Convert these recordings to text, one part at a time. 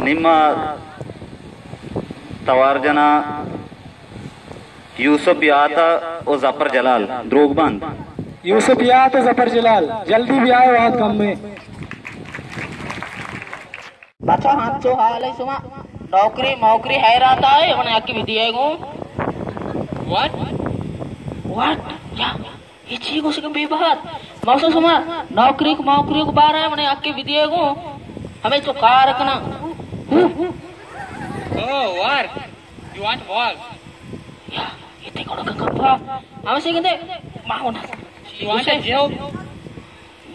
نی ما توار جناں یوسف یات ءُ ظفر جلال، دروگ بند۔ یوسف یات ءُ ظفر جلال، جلدی بیائے، وہد کم ایں۔ بچا، ہنچو حال ایں شما؟ نوکری موکری حیرات آئے، من یکی بدیے گوں۔ What? What? یا، یہ چی گوشگ بے بہت؟ موسم شما نوکری کو موکری کو بارہ من یکی بدیے گوں۔ ہمیں تو کار کنا۔ Oh, work. You want work? یا، یہ تے کڑو کا کپا۔ ہم سے کہتے، ماں ہونا۔ You want a job?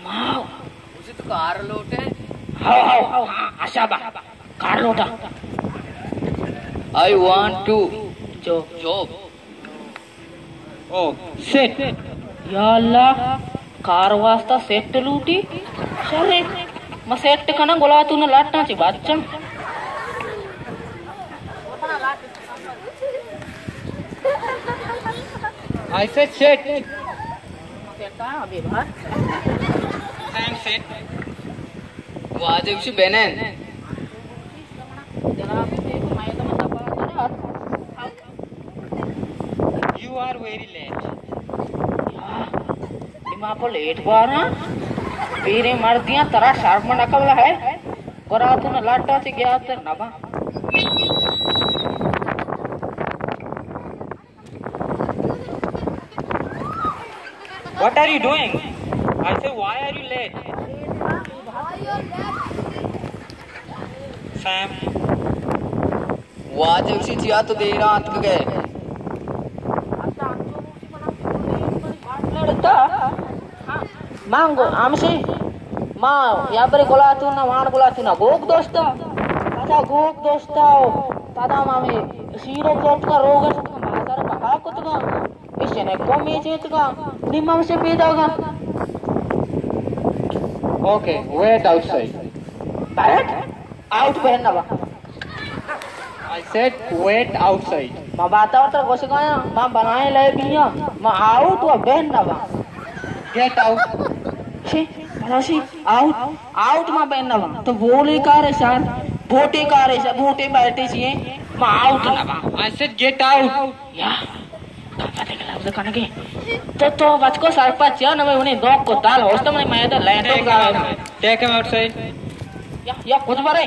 ماں۔ اسے تو کار لوٹے۔ ہاؤ، ہاؤ، ہاؤ، ہاں، اشابا۔ کار لوٹا۔ I want to جو۔ Job. Oh, sit. یا اللہ، کار واسطہ سیٹ لوٹی؟ شرے، ما سیٹ کنا گلاتون لاٹاں چی بچاں۔ I said sit. Stand sit. واجہ گوشی بنند۔ You are very late. نی ما پہ لیٹ بارا۔ پیریں مردیاں، ترا شرم نہ کبل ہے؟ گراتون لاٹا چی گیا تر نبا۔ What are you doing? I say, why are you late? Sam. واجہ گوشی، چیا تو دیراں اتکگ ئے؟ من گو-، ہمشی، ما یا بری گلاتون نا، وان گلاتون نا، گوک دوستا۔ پدا گوک دوستا و پدا ما ہمیں شیرو دوتکا، روگن شتکا، بازار بہا کتگا۔ ایشنے کو میچ اتکا، نی ما ہمشی پیدا گا۔ Okay, wait outside. بیٹھ۔ آؤٹ بہن نبا۔ I said wait outside. ما باتا وتا گوشگایا، ما بنائیں لے بیاں، ما آؤٹ و بہن نبا۔ Get out. شی، بلاشی، آؤٹ، آؤٹ ما بہن نبا۔ تو بولے کارے شار، بوٹے کارے شار، بوٹے بیٹے چیئے، ما آؤٹ نبا۔ I said get out. یا، کم پتے کے لفظ کنگے۔ تو، تو بچکو سرپچ یا نمے انہیں دوک کو دال ہوشت منے میدہ لینڈو گزارا۔ Take him outside. یا، یا کچھ برے۔